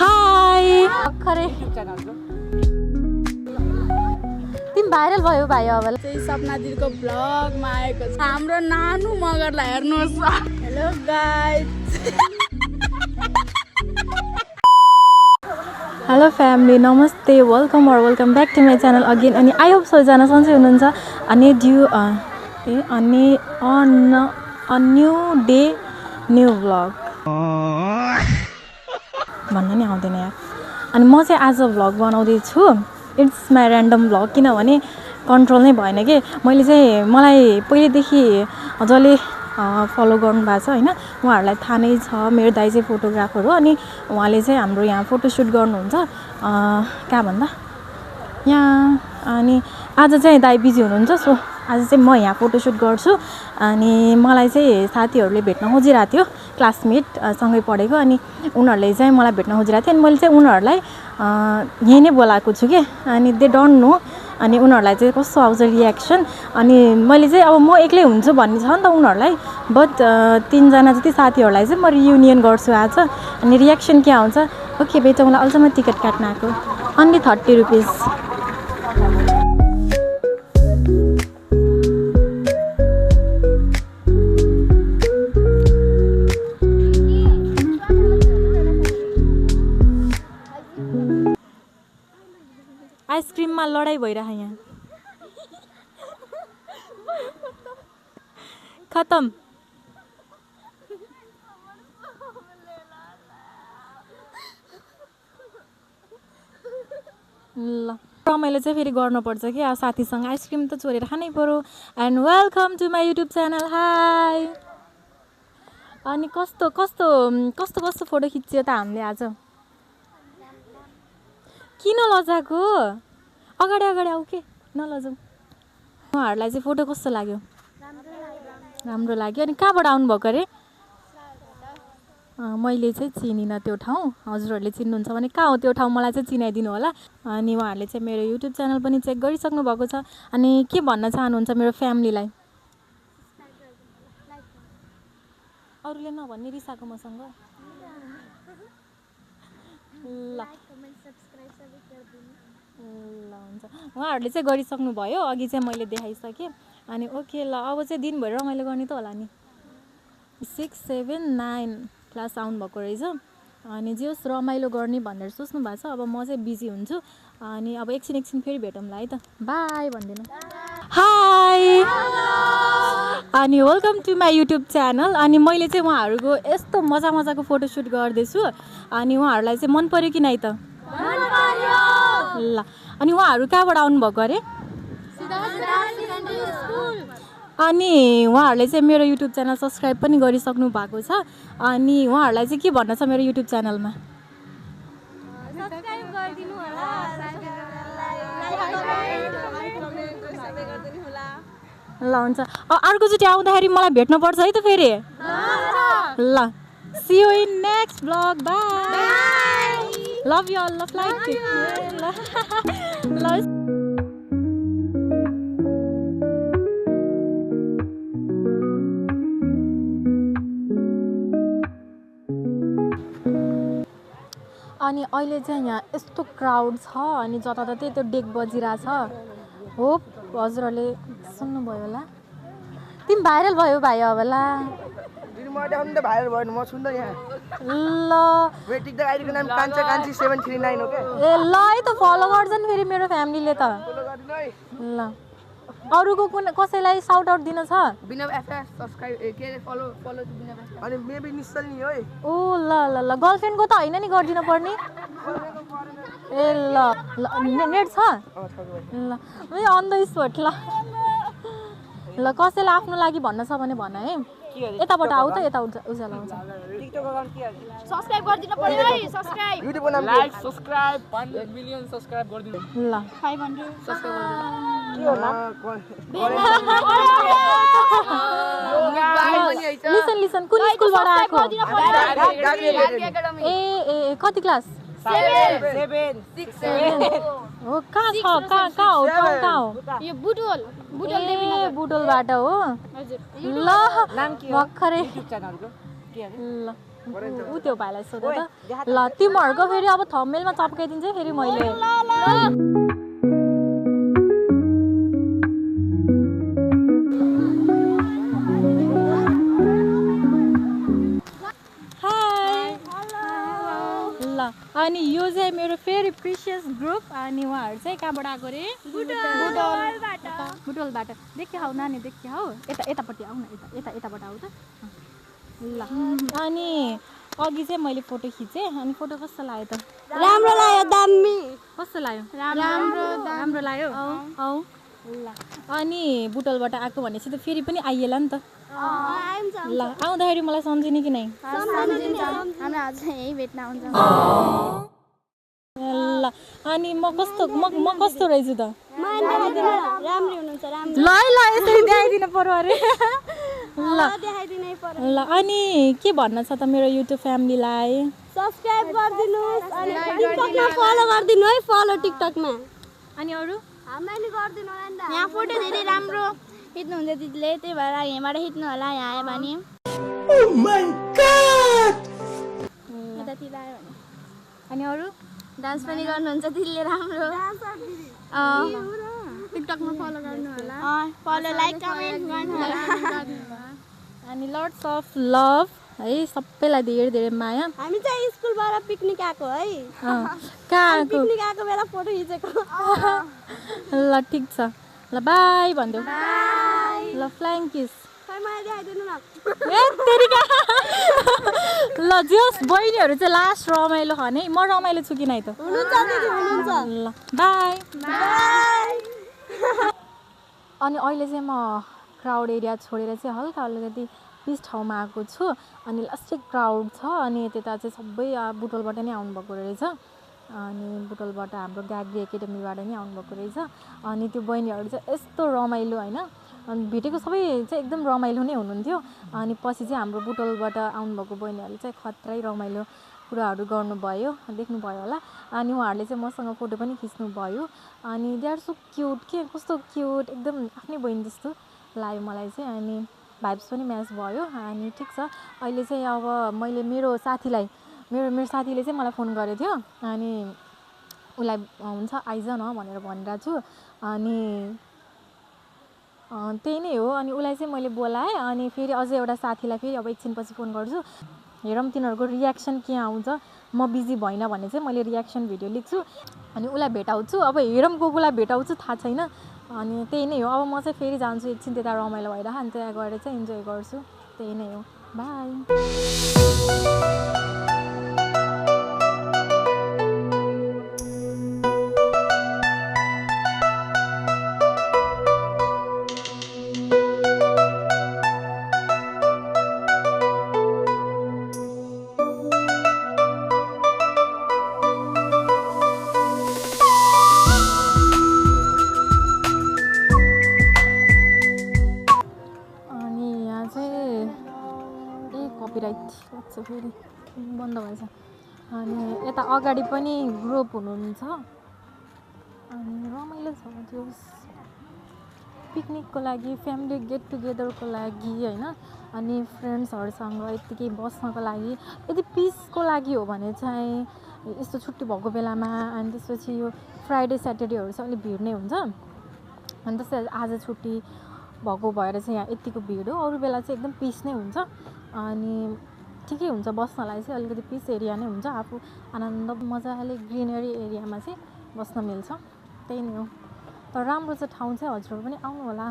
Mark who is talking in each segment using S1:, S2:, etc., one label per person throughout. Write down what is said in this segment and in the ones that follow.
S1: High भर्खरै तिमी viral भयो भाइ अब
S2: चाहिँ सपना दिदीको ब्लगमा आएको छ हाम्रो नानु मगरलाई हेर्नुहोस् हेलो गाइस
S1: हेलो फ्यामिली नमस्ते welcome back to my channel again अनि आई होप सबैजना सन्चै हुनुहुन्छ अनि न्यू डे न्यू भ्लग भन्न नि आउँदैन यार अनि म चाहिँ आज भ्लग बनाउँदैछु इट्स माई ऱ्यान्डम भ्लग किनभने कन्ट्रोल नै भएन कि मैले चाहिँ मलाई पहिलेदेखि जसले फलो गर्नु भएको छ होइन उहाँहरूलाई थाहा नै छ मेरो दाइ चाहिँ फोटोग्राफर हो अनि उहाँले चाहिँ हाम्रो यहाँ फोटोसुट गर्नुहुन्छ कहाँ भन्दा यहाँ अनि आज चाहिँ दाइ बिजी हुनुहुन्छ सो आज चाहिँ म यहाँ फोटोसुट गर्छु अनि मलाई चाहिँ साथीहरूले भेट्न खोजिरहेको थियो क्लासमेट सँगै पढेको अनि उनीहरूले चाहिँ मलाई भेट्न खोजिरहेको थियो अनि मैले चाहिँ उनीहरूलाई यहीँ नै बोलाएको छु कि अनि दे डोन्ट नो अनि उनीहरूलाई चाहिँ कस्तो आउँछ रियाक्सन अनि मैले चाहिँ अब म एक्लै हुन्छु भन्ने छ नि त उनीहरूलाई बट 3 जना जति साथीहरूलाई चाहिँ म रियुनियन गर्छु आज अनि रियाक्सन के आउँछ ओके बेटा मलाई अहिलेसम्म टिकट काट्न आएको अन्ली 30 रुपिस आइसक्रिममा लडाइँ भइरह यहाँ खतम ल रमाइलो चाहिँ फेरि गर्नुपर्छ कि अब साथीसँग आइसक्रिम त चोरेर खानै पर्यो and welcome to my YouTube channel hi अनि कस्तो कस्तो कस्तो कस्तो फोटो खिच्यो त हामीले आज किन लजाको अगाडि अगाडि आऊ के नलजाऊ उहाँहरूलाई चाहिँ फोटो कस्तो लाग्यो राम्रो लाग्यो अनि कहाँबाट आउनुभएको अरे मैले चाहिँ चिनिनँ त्यो ठाउँ हजुरहरूले चिन्नुहुन्छ भने कहाँ हो त्यो ठाउँ मलाई चाहिँ चिनाइदिनु होला अनि उहाँहरूले चाहिँ मेरो युट्युब च्यानल पनि चेक गरिसक्नु भएको छ अनि के भन्न चाहनुहुन्छ मेरो फ्यामिलीलाई अरूले नभन्ने रिसाएको मसँग ल हुन्छ उहाँहरूले चाहिँ गरिसक्नु भयो अघि चाहिँ मैले देखाइसकेँ अनि ओके ल अब चाहिँ दिनभरि रमाइलो गर्ने त होला नि 6, 7, 9 क्लास आउनुभएको रहेछ अनि जे होस् रमाइलो गर्ने भनेर सोच्नु भएको छ अब म चाहिँ बिजी हुन्छु अनि अब एकछिन फेरि भेटौँला है त बाई भनिदिनु हाई अनि welcome to my YouTube channel अनि मैले चाहिँ उहाँहरूको यस्तो मजाको फोटोसुट गर्दैछु अनि उहाँहरूलाई चाहिँ मन पर्यो कि नै त ल अनि उहाँहरू कहाँबाट आउनुभएको अरे अनि उहाँहरूले चाहिँ मेरो युट्युब च्यानल सब्सक्राइब पनि गरिसक्नु भएको छ अनि उहाँहरूलाई चाहिँ के भन्न छ मेरो युट्युब च्यानलमा ल हुन्छ अर्कोचोटि आउँदाखेरि मलाई भेट्नुपर्छ है त फेरि ल see you in next blog bye love you all ल फ्लाइट ल अनि अहिले चाहिँ यहाँ यस्तो क्राउड छ अनि जताततै त्यो डेक बजिरहेछ होप हजुरहरूले सुन्नुभयो होला तिमी भाइरल भयो भाइ अब ल
S3: भाइरल भयो म सुन्दै यहाँ
S1: ल
S3: वेटिङ द आइडीको नाम कान्छा कान्छी 739 हो के
S1: ए ल है त फलो गर्छन् फेरि मेरो फ्यामिलीले त ल अरूको कुन कसैलाई साउट आउट दिन छ
S2: बिना एफएस सब्स्क्राइब के फलो
S3: अनि मेबी निश्चल नि हो
S1: ओ ल ल ल गर्लफ्रेन्डको त हैन नि गर्दिन पर्ने ए ल नेट छ ल अन द स्पट ल कसैलाई आफ्नो लागि भन्न छ भने भन है यताबाट आऊ त यता उज्यालो आउँछ
S3: टिकटक अकाउन्ट के
S2: सब्स्क्राइब गर्दिनु पर्यो है सब्स्क्राइब
S3: युट्युबको नाम
S4: लाइक सब्स्क्राइब 1 मिलियन सब्स्क्राइब गरिदिनु
S1: ल
S2: 500 सब्स्क्राइब
S3: के हो नाम
S1: लिसन कुन स्कुलबाट आएको ए कति क्लास
S3: 7
S1: हो कहाँ छ कहाँ हो
S2: यो बुटोल
S1: बुटोलबाट हो
S2: हजुर
S1: ल
S3: नाम के हो
S1: भर्खरै
S3: युट्युब च्यानलको के अरे
S1: ल ऊ त्यो भाइलाई सोध त ल तिमीहरूको फेरि अब थम्बनेलमा चप्काइदिन्छ है फेरि मैले ल अनि यो चाहिँ मेरो फेरि प्रिसियस ग्रुप अनि उहाँहरू चाहिँ कहाँबाट आएको रे बुटोलबाट देखिहाउ नानी देखिहाउ यतापट्टि आऊ न यताबाट आऊ त ल अनि अघि चाहिँ मैले फोटो खिचेँ अनि फोटो कस्तो लाग्यो त
S2: राम्रो लाग्यो दामी
S1: कस्तो लाग्यो
S2: राम्रो
S1: लाग्यो औ ल अनि बुटोलबाट आएको भनेपछि त फेरि पनि आइएला नि त ल आउँदाखेरि मलाई सम्झिने कि नै ल अनि म कस्तो रहेछु त ल यसरी देखाइदिनु पर्यो अरे ल अनि के भन्न छ त मेरो युट्युब फ्यामिलीलाई
S2: सब्स्क्राइब गरिदिनुस् अनि टिकटकमा फलो गरिदिनु है फलो टिकटकमा
S1: अनि अरू
S2: हामीले गरिदिनु होला नि त यहाँ फोटो धेरै राम्रो खिच्नुहुन्छ दिदीले त्यही भएर यहाँबाट खिच्नु होला यहाँ आयो भने यतातिर आयो भने
S1: अनि अरू
S2: डान्स पनि गर्नुहुन्छ दिदीले राम्रो टिकटकमा फलो गर्नु होला फलो लाइक कमेन्ट गर्नु होला
S1: अनि लट्स अफ लभ है सबैलाई धेरै धेरै माया
S2: हामी चाहिँ स्कुलबाट पिकनिक आएको है
S1: कहाँ आएको
S2: पिकनिक आएको बेला फोटो खिचेको
S1: ल ठिक छ ल बाई भनिदेऊ ल फ्लाइङ किस
S2: खै मलाई देखाइदिनु न
S1: ल जोस् बहिनीहरू चाहिँ लास्ट रमाइलो खाने म रमाइलो छु कि नै त
S2: हुनुहुन्छ दिदी हुनुहुन्छ
S1: ल बाई
S2: बाई
S1: अनि अहिले चाहिँ म क्राउड एरिया छोडेर चाहिँ हल्का अलिकति पिस ठाउँमा आएको छु अनि लास्टिक क्राउड छ अनि त्यता चाहिँ सबै बुटोलबाट नै आउनुभएको रहेछ अनि बुटोलबाट हाम्रो गाग्री एकाडेमीबाट नै आउनुभएको रहेछ अनि त्यो बहिनीहरू चाहिँ यस्तो रमाइलो होइन अनि भेटेको सबै चाहिँ एकदम रमाइलो नै हुनुहुन्थ्यो अनि पछि चाहिँ हाम्रो बुटोलबाट आउनुभएको बहिनीहरूले चाहिँ खत्रै रमाइलो कुराहरू गर्नुभयो देख्नुभयो होला अनि उहाँहरूले चाहिँ मसँग फोटो पनि खिच्नुभयो अनि दे आर सो क्युट के कस्तो क्युट एकदम आफ्नै बहिनी जस्तो लाग्यो मलाई चाहिँ अनि भाइब्स पनि म्याच भयो अनि ठिक छ अहिले चाहिँ अब मैले मेरो साथीले चाहिँ मलाई फोन गरेको थियो अनि उसलाई हुन्छ आइज न भनेर भनिरहेको छु अनि त्यही नै हो अनि उसलाई चाहिँ मैले बोलाएँ अनि फेरि अझै एउटा साथीलाई फेरि अब एकछिनपछि फोन गर्छु हेरौँ तिनीहरूको रियाक्सन के आउँछ म बिजी भइनँ भने चाहिँ मैले रियाक्सन भिडियो लेख्छु अनि उसलाई भेटाउँछु अब हेरौँ को भेटाउँछु थाहा छैन अनि त्यही नै हो अब म चाहिँ फेरि जान्छु एकछिन त्यता रमाइलो भएर अनि त्यहाँ गएर चाहिँ इन्जोय गर्छु त्यही नै हो बाई फेरि बन्द भएछ अनि यता अगाडि पनि ग्रुप हुनुहुन्छ अनि रमाइलो छ त्यो पिकनिकको लागि फ्यामिली गेट टुगेदरको लागि होइन अनि फ्रेन्ड्सहरूसँग यत्तिकै बस्नको लागि यदि पिसको लागि हो भने चाहिँ यस्तो छुट्टी भएको बेलामा अनि त्यसपछि यो फ्राइडे स्याटरडेहरू चाहिँ अलिक भिड नै हुन्छ अनि त्यसै आज छुट्टी भएको भएर चाहिँ यहाँ यत्तिको भिड हो अरू बेला चाहिँ एकदम पिस नै हुन्छ अनि ठिकै हुन्छ बस्नलाई चाहिँ अलिकति पिस एरिया नै हुन्छ आफू आनन्द मजाले ग्रिनरी एरियामा चाहिँ बस्न मिल्छ त्यही नै हो तर राम्रो चाहिँ ठाउँ चाहिँ हजुरहरू पनि आउनु होला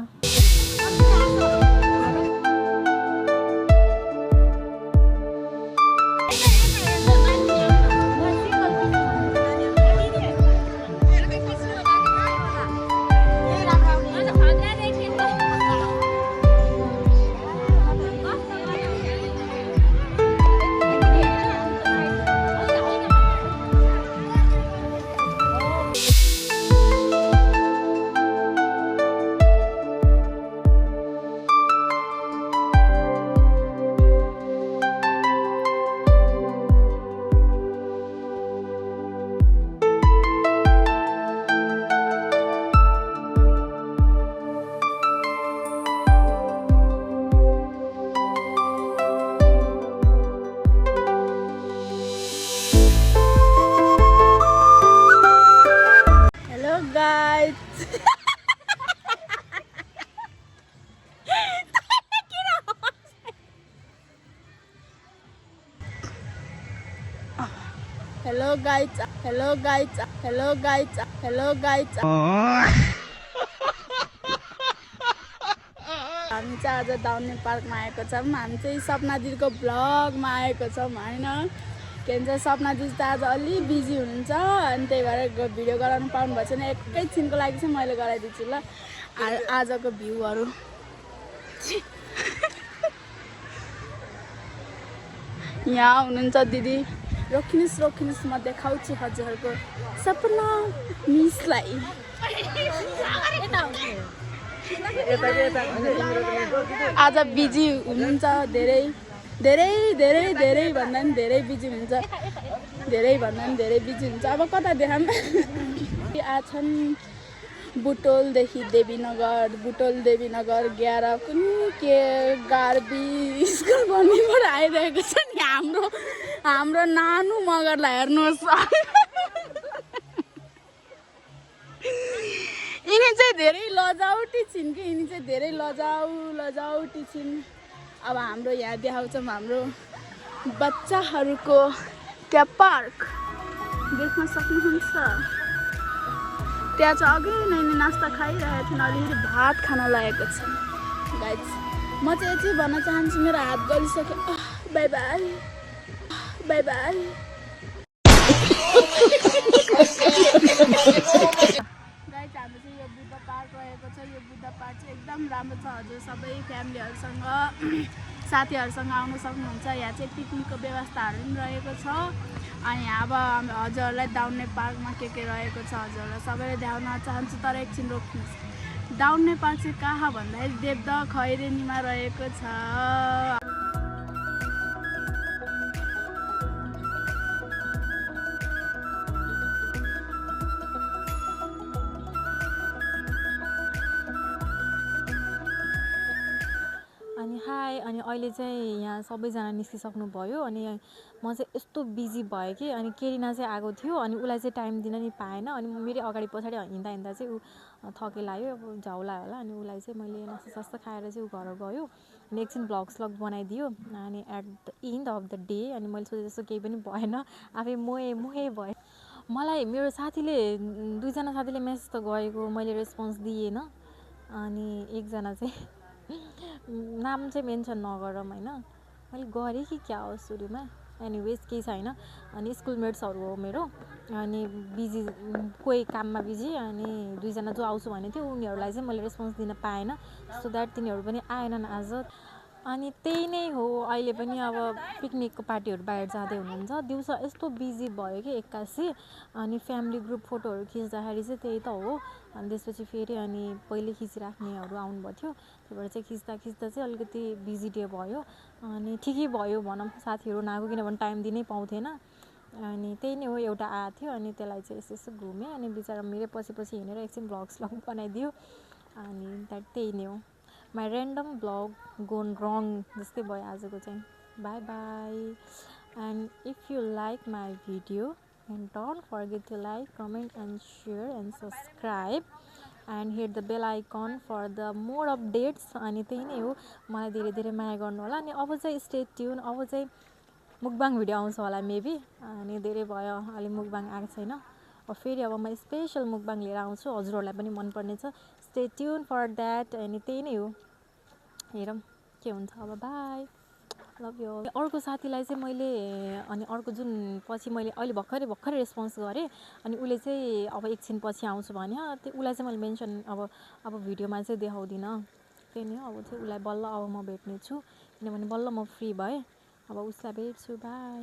S2: hello guys hello guys hello guys hello guys हामी चाहिँ आज दाउने पार्कमा आएको छौँ। हामी चाहिँ सपना दिदीको ब्लगमा आएको छौँ होइन। के भन्छ सपना दिदी त आज अलि बिजी हुनुहुन्छ अनि त्यही भएर भिडियो गराउनु पाउनु भएको छैन। एकैछिनको लागि चाहिँ मैले गराइदिन्छु ल आजको भ्यूहरू। यहाँ हुनुहुन्छ दिदी। रोकिनुहोस् म देखाउँछु हजुरहरूको सपना मिसलाई। आज बिजी हुनुहुन्छ धेरै धेरै धेरै धेरै भन्दा पनि धेरै बिजी हुन्छ। धेरै भन्दा पनि धेरै बिजी हुन्छ। अब कता देखाम आछन् बुटोलदेखि देवीनगर 11 कुन के गार्बी स्कुल भन्नेबाट आइरहेको छ नि हाम्रो नानु मगरलाई हेर्नुहोस्। यिनी चाहिँ धेरै लजाउटी छिन् कि यिनी चाहिँ धेरै लजाउटी छिन्। अब हाम्रो यहाँ देखाउँछौँ हाम्रो बच्चाहरूको त्यहाँ पार्क देख्न सक्नुहुन्छ। त्यहाँ चाहिँ अघि नै नास्ता खाइरहेको थिएन अलिकति भात खान लागेको छ गाइज। म चाहिँ यति भन्न चाहन्छु मेरो हात गलिसक्यो। Bye bye bye bye. Guys हाम्रो चाहिँ यो बुद्ध पार्क रहेको छ। यो बुद्ध पार्क चाहिँ एकदम राम्रो छ। हजुर सबै फ्यामिलीहरूसँग साथीहरूसँग आउन सक्नुहुन्छ। यहाँ चाहिँ पिकनिकको व्यवस्थाहरू पनि रहेको छ। अनि यहाँ अब हजुरहरूलाई दाउने पार्कमा के रहेको छ हजुरहरूलाई सबैले देखाउन चाहन्छु। तर एकछिन रोक्नुहोस्। दाउने पार्क चाहिँ कहाँ भन्दाखेरि देवदह खैरेनीमा रहेको छ।
S1: अनि हाई अनि अहिले चाहिँ यहाँ सबैजना निस्किसक्नु भयो। अनि म चाहिँ यस्तो बिजी भएँ कि अनि केरिना चाहिँ आएको थियो अनि उसलाई चाहिँ टाइम दिन नि पाएन। अनि मेरै अगाडि पछाडि हिँड्दा चाहिँ ऊ थके लाग्यो अब झौला होला। अनि उसलाई चाहिँ मैले नास्ता खाएर चाहिँ ऊ घर गयो। अनि एकछिन भ्लग बनाइदियो। अनि at the end of the day अनि मैले सोचे जस्तो केही पनि भएन। आफै मोहे भएँ। मलाई मेरो साथीले 2जना साथीले मेसेज त गरेको मैले रेस्पोन्स दिएन। अनि एकजना चाहिँ नाम चाहिँ मेन्सन नगरौँ होइन मैले गरेँ कि क्या हो सुरुमा। एनिवेज केही छैन। अनि स्कुलमेट्सहरू हो मेरो। अनि बिजी कोही काममा बिजी अनि 2जना जो आउँछु भनेको थियो उनीहरूलाई चाहिँ मैले रेस्पोन्स दिन पाएन। सो द्याट तिनीहरू पनि आएनन् आज। अनि त्यही नै हो अहिले पनि अब पिकनिकको पार्टीहरू बाहिर जाँदै हुनुहुन्छ। दिउँसो यस्तो बिजी भयो कि 81। अनि फ्यामिली ग्रुप फोटोहरू खिच्दाखेरि चाहिँ त्यही त हो। अनि त्यसपछि फेरि अनि पहिले खिचिराख्नेहरू आउनुभएको थियो। त्यही भएर चाहिँ खिच्दा चाहिँ अलिकति बिजी डे भयो। अनि ठिकै भयो भनौँ साथीहरू नआएको किनभने टाइम दिनै पाउँथेन। अनि त्यही नै हो एउटा आएको थियो अनि त्यसलाई चाहिँ यसो घुमेँ। अनि बिचरा मेरै पछि हिँडेर एकछिन भ्लग बनाइदियो। अनि त्यही नै हो my random vlog gone wrong जस्तै भयो आजको चाहिँ। Bye bye. And if you like my video and don't forget to like comment and share and subscribe and hit the bell icon for the more updates. अनि त्यही नै हो मलाई धेरै धेरै माया गर्नु होला। अनि अब चाहिँ स्टे ट्युन। अब चाहिँ मुकबाङ भिडियो आउँछ होला मेबी। अनि धेरै भयो अलि मुकबाङ आएको छैन। अब फेरि अब म स्पेसल मुकबाङ लिएर आउँछु हजुरहरूलाई पनि मनपर्ने छ। Stay tune for that. अनि त्यही नै हो हेरौँ के हुन्छ अब। Bye love you. अर्को साथीलाई चाहिँ मैले अनि अर्को जुन पछि मैले अहिले भर्खरै रेस्पोन्स गरेँ। अनि उसले चाहिँ अब एकछिन पछि आउँछु भन्यो। त्यो उसलाई चाहिँ मैले मेन्सन अब भिडियोमा चाहिँ देखाउँदिनँ। त्यही नै हो अब चाहिँ उसलाई बल्ल अब म भेट्ने छु किनभने बल्ल म फ्री भएँ। अब उसलाई भेट्छु। बाई।